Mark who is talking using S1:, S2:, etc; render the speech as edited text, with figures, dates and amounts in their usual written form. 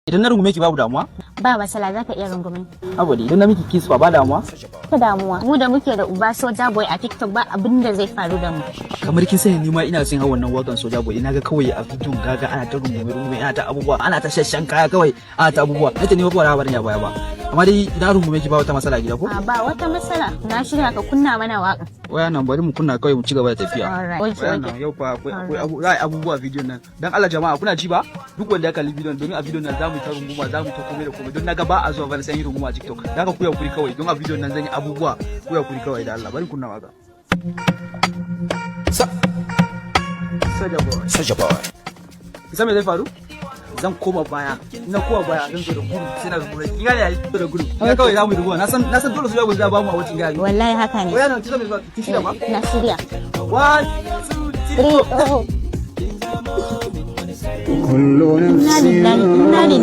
S1: Idan na rungume ki, babu damuwa?
S2: Ba matsala, za ka iya rungume.
S1: Saboda idan na miki kiss ba damuwa?
S2: Ta damuwa. Mu da muke da uba Soja Boy a TikTok, ba abin da zai faru da mu.
S1: Kamar kin sani, ni ma ina son hawan wannan wakan Soja Boy. Ina ga kawai a bidiyon gaga ana ta rungume rungume, ana ta abubuwa, ana ta shashan kaya kawai, ana ta abubuwa. Nace ni ba ba barin ya baya ba. Amma dai idan rungume ki, ba wata matsala gida ko?
S2: A, ba wata matsala. Na shirya, ka kunna mana waka.
S1: Waya nan, bari mu kunna kawai mu ci gaba da tafiya.
S2: Alright.
S1: Waya nan, yau fa akwai abu, za a yi abubuwa a bidiyon nan. Dan Allah jama'a, kuna ji ba? Duk wanda ya kalli bidiyon, domin a bidiyon nan za mu ta runguma, za mu ta komai da komai, don naga ba a zuwa bana sai yi runguma a TikTok. Dan haka ku yi hakuri kawai, don a bidiyon nan zan yi abubuwa. Ku yi hakuri kawai da Allah. Bari kunna waka.
S3: Sa
S1: Soja Boy.
S3: Soja Boy.
S1: Kisa me zai faru? Zan koma baya. Ina koma baya, zan zo da gudu, sai na rungume. Kin gane ai? Zo da gudu. Ina kawai za mu yi runguma. Na san dole Soja Boy zai ba mu a wucin gari.
S2: Wallahi haka ne.
S1: Waya nan, kisa me zai faru? Kin shirya ba?
S2: Na shirya.
S1: One, two, three.
S2: Three, oh.
S4: كل
S2: Inna
S4: نفس
S2: lillahi, inna lillahi.